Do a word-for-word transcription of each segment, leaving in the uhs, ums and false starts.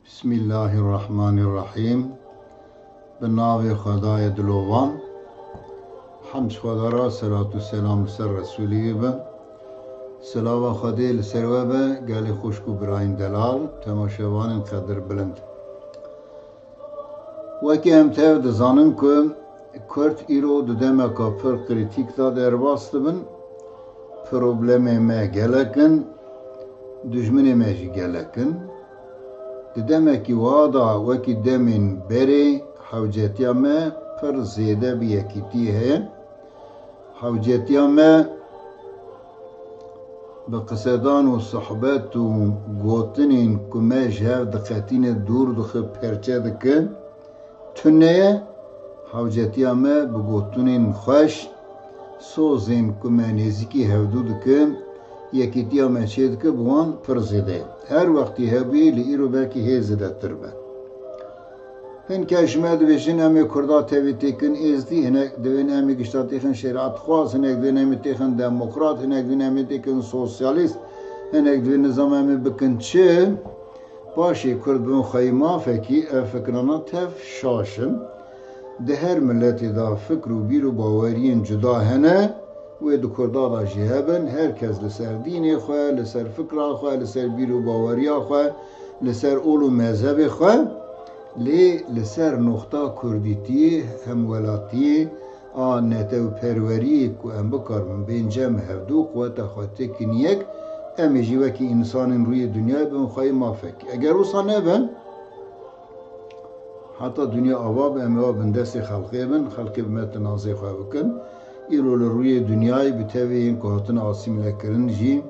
Bismillahirrahmanirrahîm. Bi navê Xwedayê dilovan. Hemd ji Xweda re, selat û selam li ser Resûlî wî bin. Silava Xwedê li ser we be, gelê xwişk û birayên delal, temaşevanên qedirbilind. Wekî em tev dizanin ku Kurd îro di demeka pir krîtîk de derbas dibin. Problemê me gelek in, dijminê me jî gelek in. Di demekî wiha de wekî demên berê hewcetiya me pir zêde bi yekîtiyê heye. Hewcetiya me bi qisedan û sohbet û gotinên ku me ji hev diqetîne dûr dixe, perçe dike, tune ye. Hewcetiya me bi gotinên xweş, sozên ku me nêzîkî hevdû dike, yekîtiya me çêdike, bi wan pir zêde ye. Her wextî hebûyê, li îro belkî hê zêdetir be. Hinke ji me dibêjin, em ê Kurda tevî têkin êzdî, hinek divên em ê gişta têxin şerîetxwaz, hinek divên em ê têxin demokrat, hinek divên em ê têkin sosyalîst, hinek divên nizam em ê bikin çi? Paşê Kurd bin xweyî mafekî, ev fikrana tev şaş in. Di her miletê de fikr û bîr û baweriyên cuda hene, wê di Kurda de jî hebin, her kes li ser dînê xwe, li ser fikra xwe, li ser bîr û baweriya xwe, li ser ol û mezhebê xwe, lê li ser noxta kurdîtiyê, hemwelatiyê, a netewperweriyê ku em bikaribin bên cem hevdû, quweta xwe têkin yek, em ê jî wekî însanên rûyê dinyayê bibin xweyî mafekî. Eger wisa nebe, heta dinya ava be, em ê wa bindestê xelkê bin, xelkê bi me tinazê xwe bikin. Îro li rûyê dinyayê bi tevî yên ku hatine asîmîlekirin jî,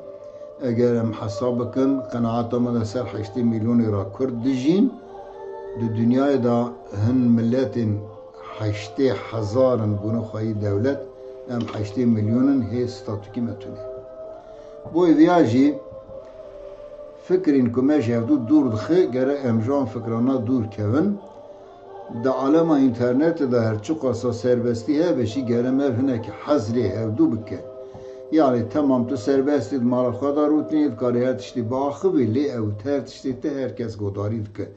eger em hesab bikin, qenaeta me de ser heştê milyonê re Kurd dijîn. Di dinyayê de hin miletên heştê hezar in bûne xweyî dewlet, em heştê milyon in, hê statûkî me tune. Boy viya jî fikrên ku me ji hevdû dûr dixe, gere em ji wan fikrana dûr kevin. Di alema înternetê de her çiqasa serbestî hebe jî, gere me hinek hezrê hevdû bike. Yanî temam tu serbest î, di mala xwe de rûtinî, dikarî her tiştî biaxivî, lê ew her tiştê te her kes godarî dike.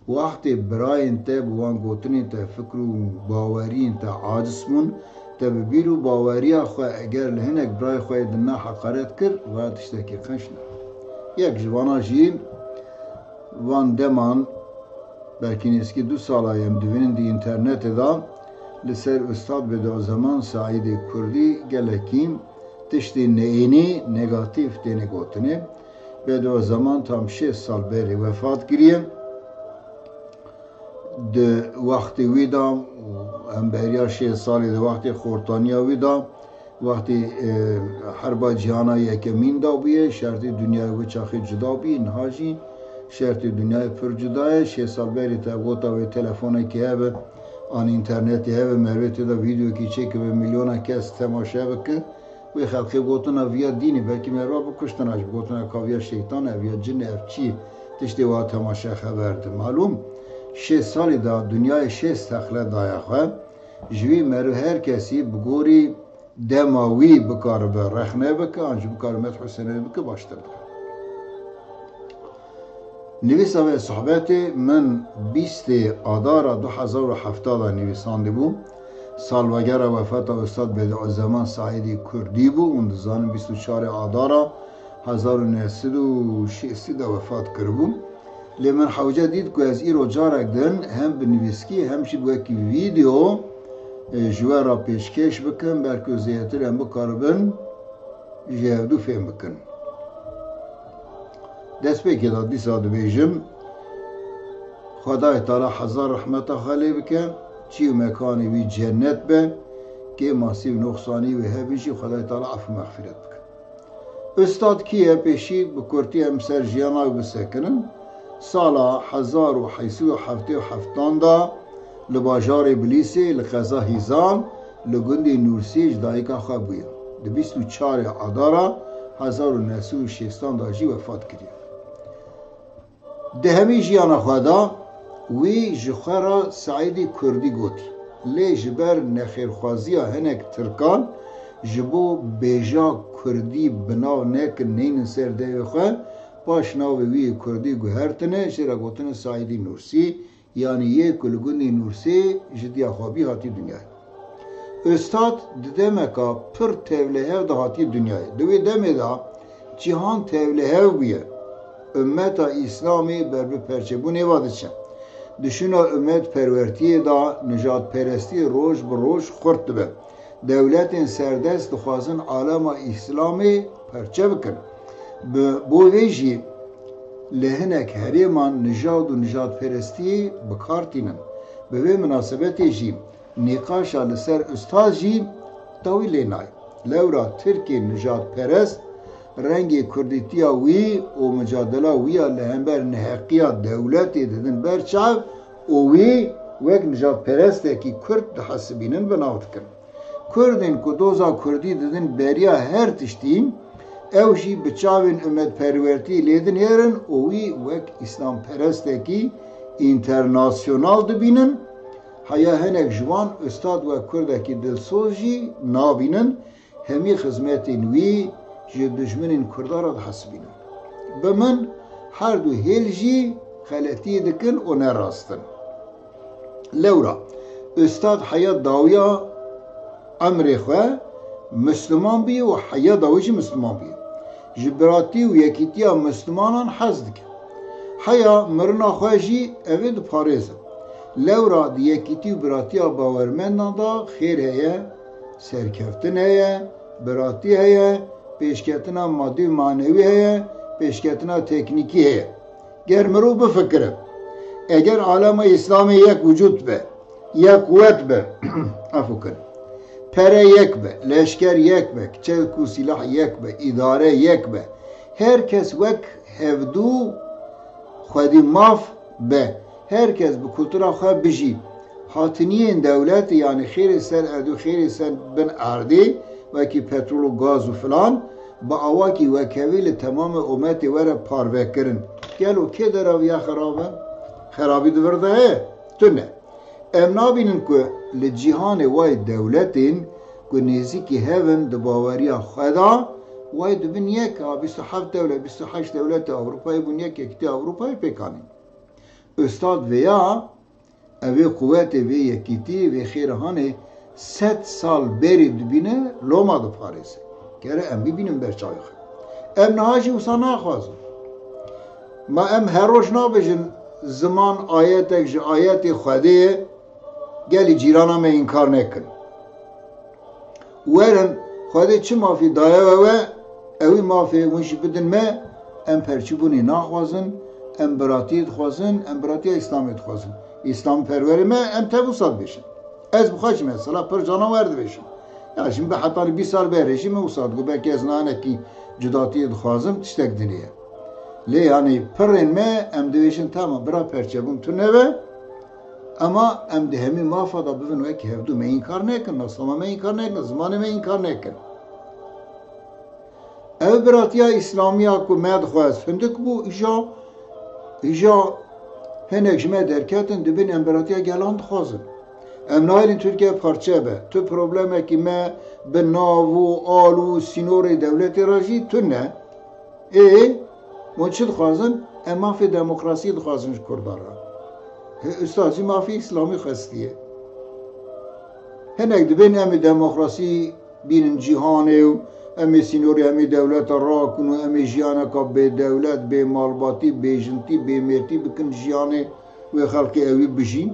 Wextê birayên te bi wan gotinên te, fikr û baweriyên te aciz bûn, te bi bîr û baweriya xwe eger li hinek birayê xwe yê din heqaret kir, va tiştekî qenc ne. Yek ji vana jî van deman, belkî nêzîkî du sala ye em dibînin di înternetê de, li ser Ustad Bediüzzeman Saîdê Kurdî gelekî tiştên neyênî, negatîf têne gotinê. Bediüzzeman tam şêst sal berê wefat kiriye. Di wextê wî de, em beriya şêst salê di wextê xortaniya wî de, wextê, e, herba cîhana yekemîn de bûye, şertê dinyayê wê çaxê cuda bûye, niha jî şertê dinyayê pir cuda ye. Şêst sal berê te gota wê telefonekê hebe, an înternetê hebe, merivê tê de vîdeokî çêkibe, milyona kes temaşe bike. Wê xelkê gotina viya dînî, belkî meriva bikuştin, ji gotina ka viya şeytan e, viya cin e, ev çi ye? Tiştê wa temaşe xeber di. Malûm, şêst salî da dinyayê şêst teqle daye xwe. Ji wî meriv her kesî bi gorî dema wî bikaribe rexne bike, an jî bikaribe medh Husênê bike, baştir dike. Nivîsa vê sohbetê min bîstê Adara du hezar û hefta de nivîsandibû. Salvegera wefata Ustad Bediüzzeman Saîdî Kurdî bû. Hûn dizanin bîst û çarê Adara hezar û neh sed û şêstî de wefat kiribû. Lê min hewce dît ku ez îro carek din hem bi nivîskî hem jî bi wekî vîdeo, e, ji we re pêşkêş bikim, belkî zêdetir em bikaribin ji hevdû fêm bikin. Destpêkê de dîsa dibêjim, Xwedayê Teala hezar rehmeta xwe lê bike, çî û mekanê wî cennet be, kê masî û noxsanî wê hebin jî Xwedayê Teala af û mexfîret bike. Ustad kî ye? Pêşî bi kurtî em ser jiyana wî bisekinin. Sala hezar û heyt sed û heftê û heftan de li bajarê Bilîsê, li qeza Hîzan, li gundê Nûrsê ji dayika xwe bûye. Di bîst û çarê Adara hezar û neh sed û şêstan de jî wefat kiriye. Di hemî jiyana xwe de wî ji xwe re Saîdî Kurdî gotî. Lê ji ber nexêrxwaziya hinek Tirkan ji bo bêja Kurdî bi nav nekin, neynin ser devê xwe, Paş navê wî yê kurdî guhertine, jê re gotine Saîdî Nûrsî, yanî yê ku li gundê Nûrsê ji diya xwe bî hatî dinyayê. Ustad di demeka pir tevlihev de hatiye dinyayê. Di wê demê de cîhan tevlihev bûye. Ummeta Îslamê ber bi perçebûnê ve diçe. Dişûna ummetperwertiyê de nijadperestî roj bi roj xurt dibe. Dewletên serdest dixwazin alema Îslamê perçe bikin. Bi, bo vê jî li hinek herêman nijad û nijadperestî bi kar tînin. Bi vê minasebetê jî nîqaşa li ser ustad jî dawî lê nayê. Lewra Tirkê nijadperest rengê kurdîtiya wî û micadela wî ya li hember neheqiya dewletê didin ber çav û wî wek nijadperestekî kurd dihesibînin, bi nav dikin. Kurdên ku doza kurdî didin beriya her tiştî, ew jî bi çavên umetperwertî lê dinêrin û wî wek îslamperestekî înternasyonal dibînin. Heya hinek ji wan ustad wek kurdekî dilsoz jî nabînin, hemî xizmetên wî ji dijminên kurdan re dihesibînin. Bi min her du hêl jî xeletiyê dikin û ne rast in. Lewra, ustad heya dawiya emrê xwe Misliman bûye û heya dawî jî Misliman bûye. Ji biratî û yekîtiya Mislimanan hez dike. Heya mirina xwe jî ev ê diparêze. Lewra di yekîtî û biratiya bawermendan de xêr heye, serkeftin heye, biratî heye, pêşketina madî û manewî heye, pêşketina teknîkî heye. Ger mirov bifikire, eger alema Îslamê yek wicûd be, yek quwet be, efû kin, pere yek be, leşker yek be, çek û sîlah yek be, îdare yek be, her kes wek hevdû xwedî maf be, her kes bi kultura xwe bijî, hatiniyên dewletê, yanî xêrê ser erdê û xêrê ser bin erdê, wekî petrol û gaz û filan, bi awakî wekhevî li temamê ometê were parvekirin. Gelo kê dera vî ya xerab e? Xerabî di vir de heye? Tune. Em nabînin ku li cîhanê wayê dewletên ku nêzîkî hev in di baweriya xwe de, wayê dibin yek a bîst û heft dewlet, bîst û heşt dewletê Ewropayê bûn yek, Yekîtiya Ewropayê pêk anîn. Ustad vêya, ev ê quwetê, vê yekîtî, vê xêra hanê sed sal berê dibîne, loma diparêze. Gere em bibînin ber çavê xwe. Em niha jî wisa naxwazin. Ma em her roj nabêjin ziman ayetek ji ayetê Xwedê ye, gelî cîrana me înkar nekin. Werin, Xwedê çi mafî daye we, we, ewî mafê hûn jî bidin me, em perçîbûnê naxwazin, em biratiyê dixwazin, em biratiya Îslamê dixwazin. Îslamperwerê me, em tev wisa dibêjin. Ez bi xwe jî mesela pir caran wer dibêjim. Ya jî min bi hetanî bîst sal berê jî min wisa digot, belkî ez niha hinekî cudatiyê dixwazim, tiştek dinê ye. Lê yanî pirên me, em dibêjin, tamam, bira perçebûn tune be, ema em di hemî mafa de bibin wekî hevdû. Me înkar nekin, nasnama me înkar nekin, zimanê me înkar nekin. Ev biratiya Îslamiya ku me dixwest hindik bû, îja, îja hinek ji me derketin, dibin em biratiya gelan dixwazin. Em nayêlin Tirkiye parçe be. Tu problemekî me bi nav û al û sînorê dewletê re jî tune. Ê, hûn çi dixwazin? Em mafê demokrasiyê dixwazin ji Kurdan re. Hê, usta jî mafê Îslamî xwestiye. Hinek dibên em ê demokrasî bînin cîhanê û em ê sînorê hemî dewleta rakin û em ê jiyaneka bê dewlet, bê malbatî, bê jintî, bê mêrtî bikin jiyanê wê xelkê ewî bijîn.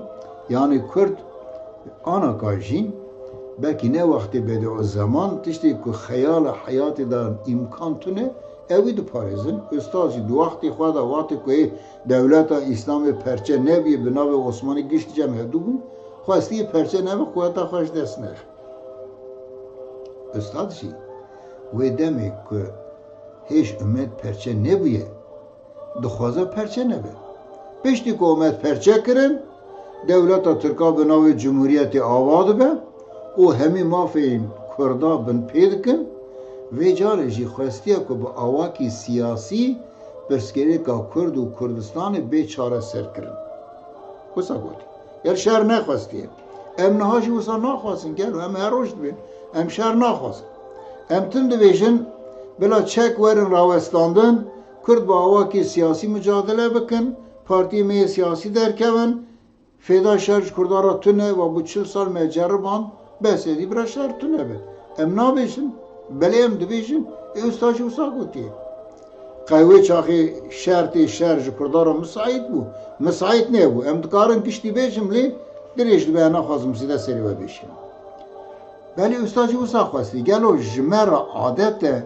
Yanî Kurd anaka jîn, belkî ne wextê Bedîuzzeman, tiştê ku xeyala heyatê de îmkan tune, ewî diparêzin. Ustad jî di wextê xwe de, wextê ku ê dewleta Îslamê perçe nebûye, bi navê Osmanî gişt cem hevdû bûn, xwestiye perçe nebe, quweta xwe ji dest nexe. Ustad jî wê demê ku hêj umet perçe nebûye, dixwaze perçe nebe. Piştî ku umet perçe kirin, dewleta Tirka bi navê Cumhuriyetê ava dibe û hemî mafên Kurda binpê dikin, vê carê jî xwestiye ku bi awakî siyasî pirsgirêka Kurd û Kurdistanê bê çareserkirin. Wisa got. Ger şer nexwestiye. Em niha jî wisa naxwazin, gelo em her roj dibên. Em şer naxwazin. Em tim dibêjin, bila çek werin rawestandin, Kurd bi awakî siyasî micadele bikin, partiyê me yê siyasî derkevin, fêda şer ji Kurdan re tune, we bû çil sal me ceriband, bes êdî bira şer tune be. Em nabêjin, belê em dibêjin, ê usta jî wisa gotiye. Qey wê çaxê şertê şer ji Kurdan re misaît bû, misaît nebû. Em dikarin giştî bêjim lê dirêj dibe, naxwazim zêde serê we bêşim. Belê usta jî wisa xwestî. Gelo ji me re adet e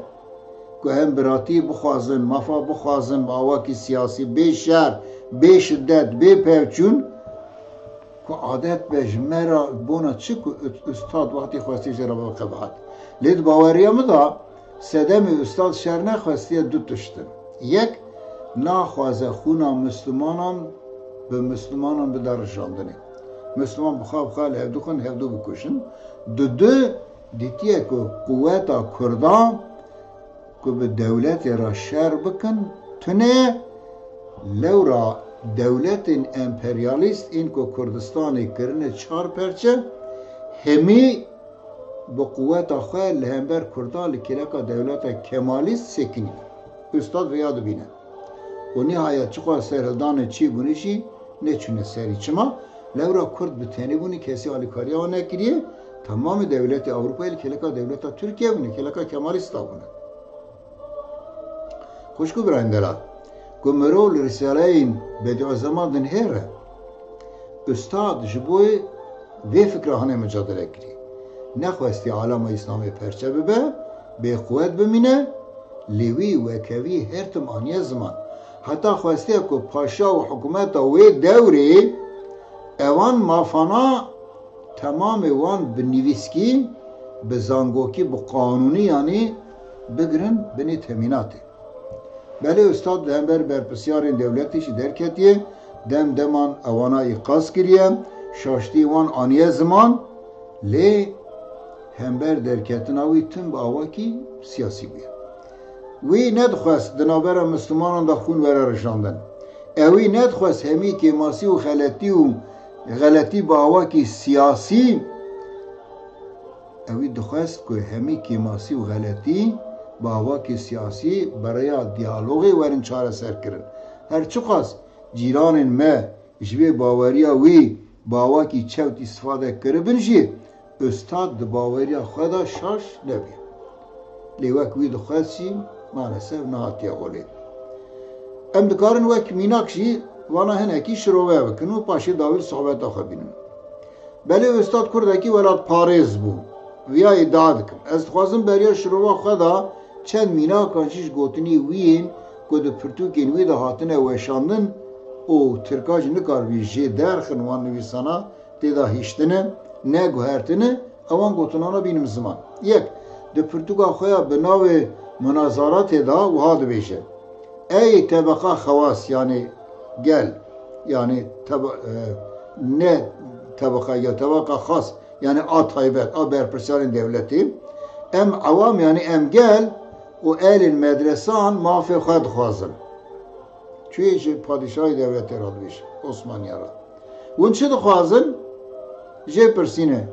ku em biratî bixwazin, mafa bixwazin, bi awakî siyasî, bê şer, bê şidet, bê pevçûn, ku adet be ji me re bona çi ku ustad wextî xwestî jê re bibe qebaet. Lê di baweriya min de sedemê ustad şer nexwestiye du tişt in. Yek, naxwaze xûna mislimanan bi mislimanan bide rijandinê. Misliman bi xwe bi xwe li hevdû xwin hevdû bikujin. Di du, dîtiye ku quweta Kurdan ku bi dewletê re şer bikin, tune ye. Lewra dewletên emperyalîst ên ku Kurdistanê kirine çar perçe, hemî bi quweta xwe li hember Kurda li kêleka dewleta Kemalîst sekinî. Ustad vêya dibîne. Û nihayet çiqas serhildanê çêbûne jî neçûne serî. Çima? Lewra Kurd bi tenê bûne, kesî alîkariya wan nekiriye, temamê dewletê Ewropayê li kêleka dewleta Tirkiye bûne, kêleka Kemalîsta bûne. Xwişk û birayên delal, ku mirov li risaleyên Bedîuzeman dinihêre, ustad ji bo vê fikra hane micadele kirî. Nexwestiye alema Îslamê perçe bibe, bêquwet bimîne, lê wî wekevî her tim aniye ziman. Heta xwestiye ku paşa û hikûmeta wê dewrê ewan mafana temamê wan bi nivîskî, bi zangokî, bi qanûnî yanî bigirin binê temînatê. Belê ustad li hember berpirsiyarên dewletê jî derketiye, dem deman ewana îqaz kiriye, şaştiyê wan aniye ziman, lê hember derketina wî tim bi awakî siyasî bûye. Wî nedixwest di navbera Mislimanan de xûn were rijandin. Ewî nedixwest hemî kêmasî û xeletî û xeletî bi awakî siyasî, ewî dixwest ku hemî kêmasî û xeletî bi awakî siyasî bi rêya diyalogê werin çareser kirin. Her çiqas cîranên me ji vê baweriya wî bi awakî çewt îstifade kiribin jî, ustad di baweriya xwe de şaş nebûye. Lê wek wî dixwest jî maalesef nehatiye holê. Em dikarin wek mînak jî vana hinekî şirove bikin û paşê dawî sohbeta xwe bînin. Belê ustad kurdekî welatparêz bû. Viya îdia dikim. Ez dixwazim beriya şirova xwe de çend mînakan jî ji gotinê wî yên ku di pirtûkên wî de hatine weşandin û tirka jî nikaribî jê derxin wan nivîsana tê de hiştine, neguhertine, ewan gotinana bînim ziman. Yek, di pirtûka xwe ya bi navê Munazaratê de wiha dibêje: Ey tebeqa xewas, yanî gel, yanî tebe-, e, ne tebeqa gel, tebeqa xas, yanî a taybet, a berpirsiyarên dewletê. Em ewam, yanî em gel û elên medresan mafê xwe dixwazin. Çûyê ji padîşahê dewletê re dibêje, Osmaniye re. Hûn çi dixwazin? Jê pirsîne.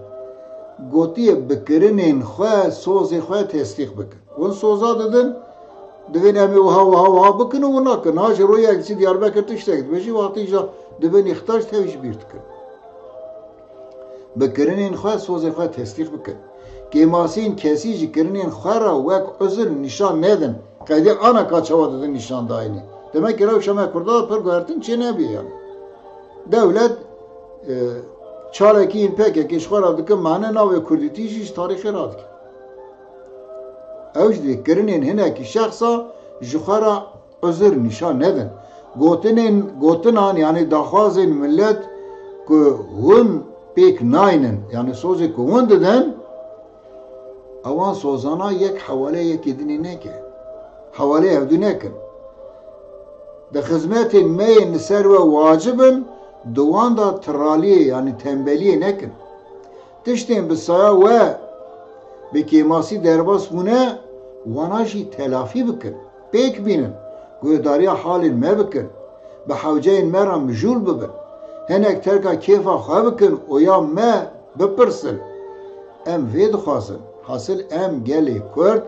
Gotiye, bi kirinên xwe, sozê xwe tesdîq bikin. Hûn soza didin, divên em ê wiha, wiha, wiha bikin û hûn nakin. Ha ji royek çi Diyarbekir tiştek dibêjî, wextî ja dibin îxtar ji tevî ji bîr dikin. Bi kirinên xwe sozê xwe tesdîq bikin. Kêmasiyên kesî ji kirinên xwe re wek uzir nîşan nedin. Qeydê ana ka çawa didin nîşandayînê. Demek ki rewşa me Kurda pir guhertin çê nebî yanî. Dewlet, e, çalekî yên P K K ji xwe re dikin mane, navê kurdîtî jî ji tarîxê radike. Ew jî dê kirinên hinekî şexsa ji xwe re uzir nîşan nedin. Gotinên, gotinan, yanî daxwazên milet ku hûn pêk naynin, yanî sozê ku hûn didin, ewan sozana yek hewalê yekê dinê neke. Hewalê hevdû nekin. Di xizmetên me yên li ser we wacib in, di wan de tiraliyê, yanî tembeliyê nekin. Tiştên bi saya we bi kêmasî derbas bûne, wana jî telafî bikin. Pêk bînin, guhdariya halên me bikin. Bi hewceyên me re mijûl bibin. Hinek terka kêfa xwe bikin û ya me bipirsin. Em vê dixwazin. Hasil em gelê Kurd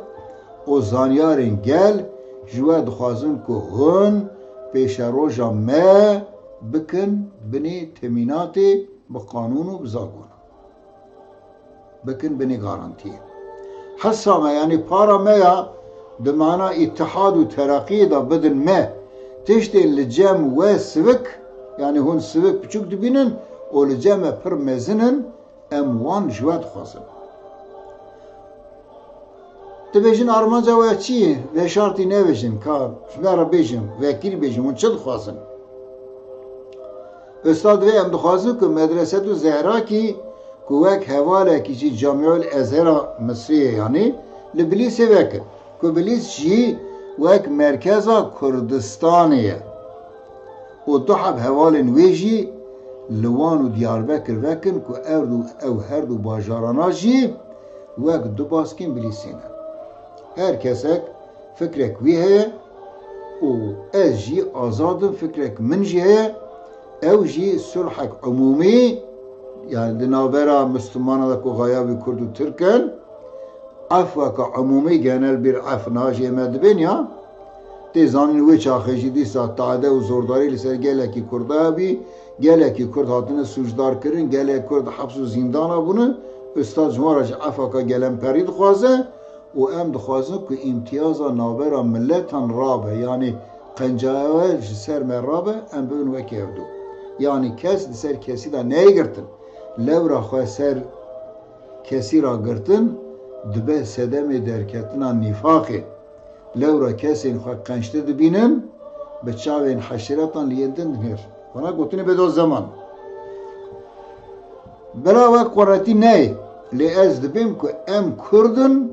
û zanyarên gel Ji we dixwazin ku hûn pêşeroja me bikin binê temînatê bi qanûn û bi zakona. Bikin binê garantiyê. Hisa me, yanî para me ya, di mana îtihad û tereqiyê de bidin me. Tiştên li cem we sivik, yanî hûn sivik piçûk dibînin û li cem me pir mezin in, em wan ji we dixwazin. Dibêjin armanca we çi ye? Veşartî nebêjin, ka ji me re bêjin, vekirî bêjin, hûn çi dixwazin? Ustad vê em dixwazin ku Medresetu Zehrakî ku wek hevalekî jî Camîul Ezhera Misriyê, yanî li Bilîsê vekin, ku Bilîs jî wek merkeza Kurdistanê ye û du heb hevalên wê jî li Wan û Diyarbekir vekin ku ew du, ew her du bajarana jî wek du baskên Bilîsê ne. Her kesek fikrek wî heye û ez jî azad im, fikrek min jî heye. Ew jî sulhek umûmî, yanî di navbera Mislimanan de ku xayabî Kurd û Tirk in, efweke umûmî, genel bir af, niha jî me dibên ya. Tê zanîn wê çaxê jî dîsa tade û zordarî li ser gelekî Kurda hebî, gelekî Kurd hatine sûcdar kirin, gelek Kurd heps û zîndana bûne. Ustad ji wan re jî efweke gelemperî dixwaze û em dixwazin ku îmtiyaza navbera miletan rabe, yanî qencaya we ji ser me rabe, em bibin wekî ev du. Yanî kes li ser kesî de neyê girtin. Lewra xwe ser kesî ra girtin, dibe sedemê derketina nîfaqê. Lewra kesên xwe qençtir dibînin, bi çavên heşeretan li yên din dinêrin. Vana gotinê Bediüzzeman. Bila we quretî neyê, lê ez dibêm ku em Kurd in,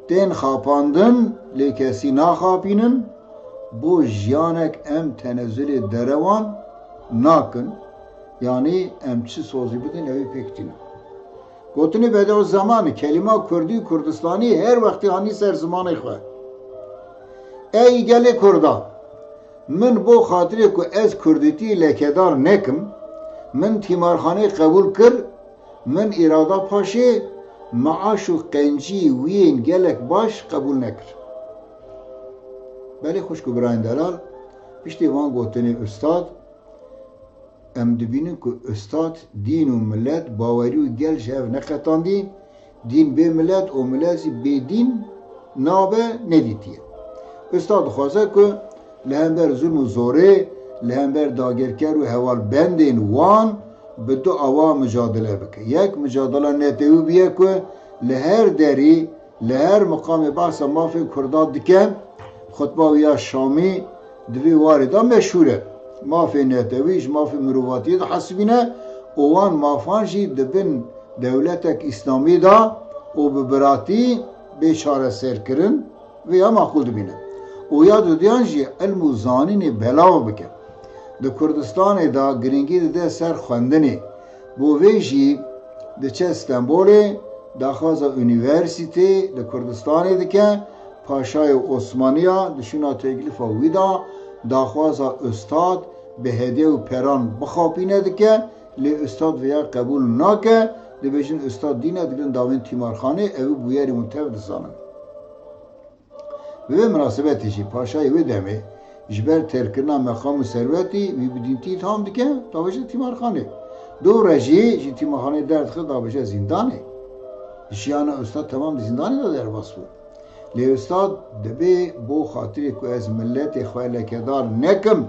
tên xapandin, lê kesî naxapînin, bo jiyanek em tenezulê derewan nakin, yanî em çi sozî bidin, ew ê pêk tînin. Gotinê Bediüzzemanê, kelîma kurdî û kurdistanî her wextî hanî ser zimanê xwe. Ey gelê Kurda, min bo xatirê ku ez kurdîtiyê lekedar nekim, min tîmarxanê qebûl kir, min Îrada Paşê meaş û qencî wî yên gelek baş qebûl nekir. Belê xwişk û birayên delal, piştî van gotinê ustad, em dibînin ku ustad dîn û milet, bawerî û gel ji hev neqetandî, dîn bê milet û milet jî bê dîn nabe nedîtiye. Ustad dixwaze ku li hember zulm û zorê, li hember dagirker û hevalbendên wan bi du awa micadele bike. Yek, micadela netewî bûye ku li her derî, li her miqamê behsa mafên Kurda dike, xutba wî ya Şamî di vê warê de meşhûr e. Mafê netewî ji mafê mirovatiyê dihesibîne û wan mafan jî di bin dewletek îslamî de û bi biratî bê çareserkirin, vê ya maqûl dibîne. Û ya dudiyan jî ilm û zanînê belav bike. Di Kurdistanê de giringî dide ser xwendinê. Bo vê jî diçe Stenbolê, daxwaza unîversîtê li Kurdistanê dike. Paşayê Osmaniya di şûna teklîfa wî de daxwaza ustad bi hediye û peran bixapîne dike, lê ustad vêya qebûl nake, dibêjin ustad dîn e, digirin davên tîmarxanê, ew ê bûyerê hûn tev dizanin. Bi vê minasebetê jî paşayê wê demê ji ber terkkirina meqam û serwetî wî bi dîntî îtham dike, davêje tîmarxanê. Dû re jî ji tîmarxanê derdixe, davêje zîndanê. Jiyana ustad temam di zîndanê de derbas bû. Lê ustad dibê bo xatirê ku ez miletê xwe lekedar nekim,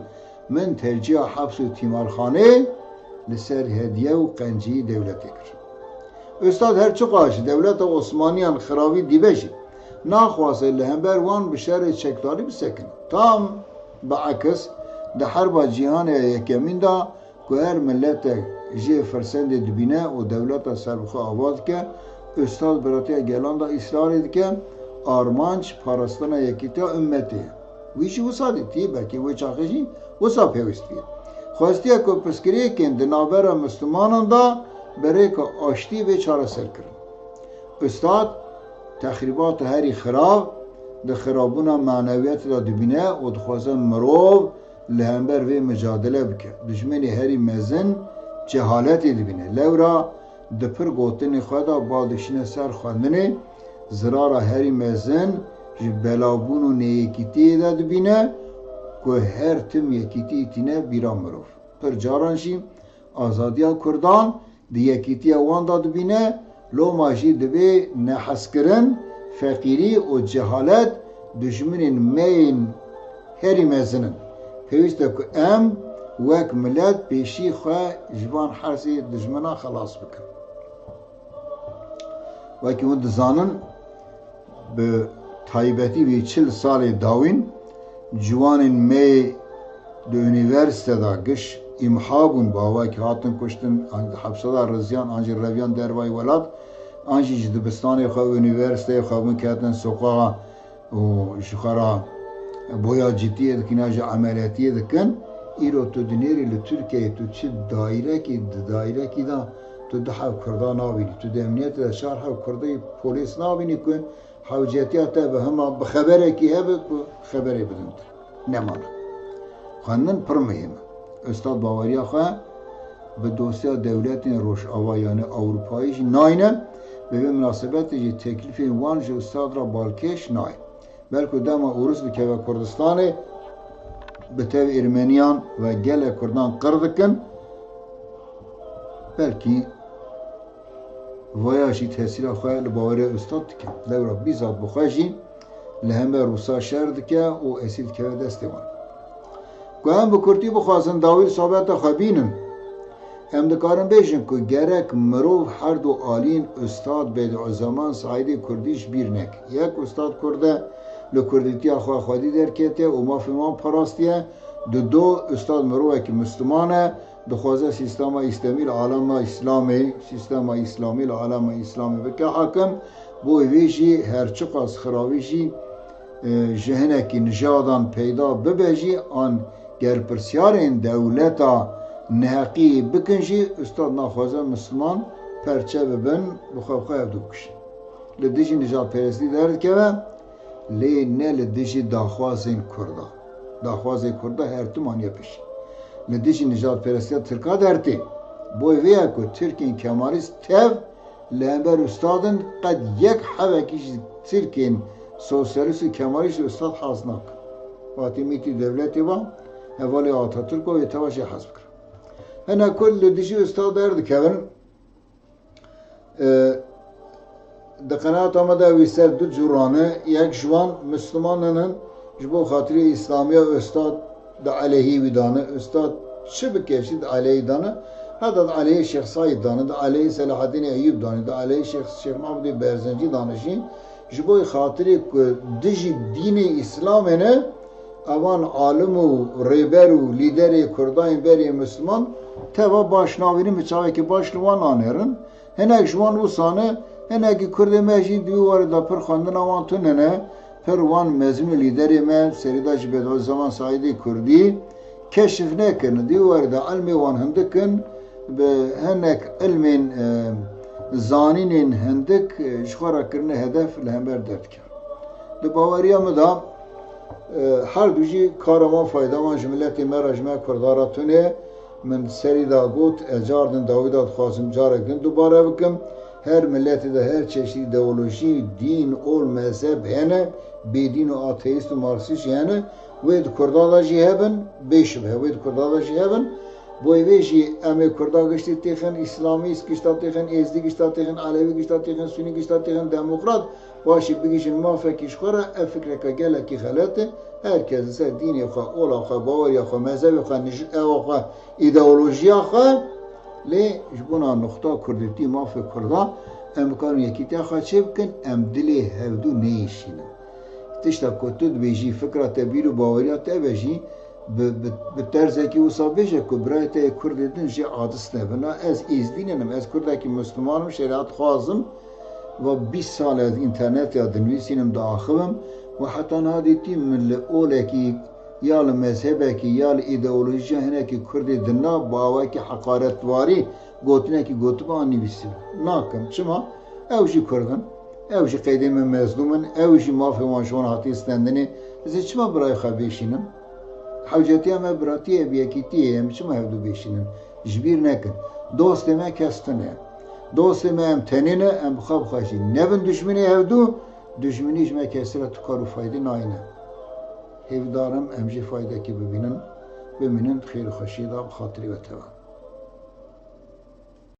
min tercîha heps û tîmarxanê li ser hediye û qencî dewletê kir. Ustad her çiqas ji dewleta Osmaniyan xiravî dîbe jî, naxwaze li hember wan bi şerê çekdarî bisekine. Tam bi ekis, di Herba Cîhanê ya Yekemîn de ku her miletek jê firsendê dibîne û dewleta serbixwe ava dike, ustad biratiya gelan de îsrarê dike, armanc parastina yekîtiya ummetê ye. Wî jî wisa dîtî, belkî wê çaxê jî wisa pêwîst bî. Xwestiye ku pirsgirêkên di navbera Mislimanan de bi rêka aştî bê çareserkirin. Ustad texrîbata herî xirab di xirabûna manewiyetê de dibîne û dixwaze mirov li hember vê micadele bike. Dijminê herî mezin cehaletê dibîne. Lewra di pir gotinên xwe de bal dikişîne ser xwendinê, zirara herî mezin Ji belabûn û neyekîtiyê de dibîne ku her tim yekîtî tîne bîra mirov. Pir caran jî azadiya Kurdan di yekîtiya wan de dibîne, loma jî divê nehezkirin, feqîrî û cehalet dijminên me yên herî mezin in. Pêwîst e ku em wek milet pêşî xwe ji van hersê dijmina xelas bikin. Wekî hûn dizanin, bi taybetî vê çil salê dawîn ciwanên me yê di unîversîte de giş îmha bûn, bi awayekî hatin kuştin, an di hepse de riziyan, an jî reviyan dervayî welat, an jî ji dibistanê xwe û unîversîteyê xwe bûn ketin soqaxa û ji xwe re boya cîtiyê dikin ya jî emeliyatiyê dikin. Îro tu dinêrî li Tirkiyeyê tu çi dairekî, di dairekî de tu du heb Kurda nabînî. Tu di emniyetê de çar heb Kurdê polîs nabînî ku hewcetiya te bi hema bi xeberekî hebe ku xeberê bidin te. Nemane. Xwendin pir muhîm e. Ustad baweriya xwe bi dosya dewletên Rojava, yanî Ewropayî jî nayne, bi vê minasebetê jî teklîfên wan ji ustad re balkêş nayê. Belku dema Ûris bikeve Kurdistanê, bi tev Ermeniyan ve gelek Kurdan qir dikin, belkî vaya jî tesîra xwe li baweriya ustad dikin. Lewra bîzat bi xwe jî li hember Rûsa şer dike û esîr dikeve destê wan. Ku em bi kurtî bixwazin dawî li sohbeta xwe bînin, em dikarin bêjin ku gerek mirov her du aliyên Ustad Bediüzzaman Saîdê Kurdî ji bîr neke. Yek Ustad Kurd e, li kurdîtiya xwe xwedî derketiye û mafên wan parastiye. Dudo Ustad mirovekî Misliman e, dixwaze sîstema îslamî li alema Îslamê, sîstema îslamî li alema Îslamê bike hakim. Bo vê jî her çiqas xiravî jî e, ji hinekî nijadan peyda bibe jî an ger pirsyarên dewleta neheqî bikin jî, ustad naxwaze misliman perçe bibin, bi xwe bi xwe hevdu bikişin. Li dijî nijadperestî derdikeve, lê ne li dijî daxwazên Kurda. Daxwazên Kurda her tim aniye pêşî. Li dijî nijadperestiya Tirka dertê. Boy vê ye ku Tirkên Kemalîst tev li hember ustadin qet yek hevekî ji Tirkên sosyalîst û kemalîst ji ustad hez nakin. Fatî mîtî dewletê va, hevalê Atatürk û wê teva jê hez bikin. Hinek ku li dijî ustad derdikevin, e, di qenaeta me de wî ser du cûran e, yek ji wan Misliman in, ji bo xatirê Îslamiya ustad di eleyhî wî dane. Ustad çi bike jî di eleyhî dane. Heta di eleyhî Şêx Seîd dane, di eleyhî Selahaddînê Eyûb dane, di eleyhî Şêx, Şêx Mehmudê Berzencî dane jî. Ji bo xatirê ku dijî dînê Îslamê ne, evan alim û rêber û lîderê Kurda yên berê Misliman teva baş nabînin, bi çavekî baş li wan nanêrin. Hinek ji wan wisa ne, hinekî Kurdê me jî di wî warê de pir xwendina wan tune ne, pir wan mezin û lîderê me, serî de ji Bedîuzzeman Saîdê Kurdî, keşif nekirin. Di wî warê de ilmê wan hindik in, bi hinek ilmên, e, zanînên hindik, e, ji xwe re kirine hedef, li hember derdikevin. Di baweriya min de, e, her du jî kara wan, fayda wan ji miletê me re, ji me Kurda re tune. Min serî de got, ez cardin dawî de dixwazim carek din dubare bikim. Her miletê de her çeşit îdeolojî, dîn, ol, mezheb hene, bêdîn û ateîst û marksîst jî hene. Wê di Kurda de jî hebin, bêşibhe, wê di Kurda de jî hebin. Boy vê jî em ê Kurda giştî têxin, Îslamîst gişta têxin, Êzdî gişta têxin, Elewî gişta têxin, Sunî gişta têxin, demokrat, paşê bigihîjin mafekî ji xwe re, ev fikreke gelekî xelet e. Her kes li ser dînê xwe, ola xwe, baweriya xwe, mezhebê xwe, nij-, ewa xwe, îdeolojiya xwe, lê ji bona nuqta kurdîtî, mafê Kurda, em bikarin yekîtiya xwe çêbikin, em dilê hevdû neyêşînin. Tişta ku tu dibêjî, fikra te, bîr û baweriya te be jî, bi, bi, bi terzekî wisa bêje ku birayê te yê Kurdê din jê aciz nebin. Ez Êzdî nînim, ez Kurdekî Misliman im, şerîet xwaz im. Va bîst sal ez înternetê ya dinivîsînim, diaxivim. Û heta niha dîtî min li olekî ya li mezhebekî ya li îdeolojiya hinekî Kurdê din na bi awayekî heqaretwarî gotinekî gotibe an nivîsibe. Nakim. Çima? Ew jî Kurd in. Ew jî qeydê min mezlûm in. Ew jî mafê wan ji wan hatiye stendinê. Ez ê çima birayê xwe bêşînim? Hewcetiya me biratî ye, bi yekîtiyê ye. Em çima hevdû bêşînin? Ji bîr nekin. Dostê me kes tune ye. Dostê me em tenê ne, em bi xwe bi xwe jî nebin dijminê hevdû. Dijminî ji me kesî re tu kar û faydê nayîne. Hêvdar im em jî faydekî bibînin, bimînin di xêr û xweşiyê de bi xatirî we teva.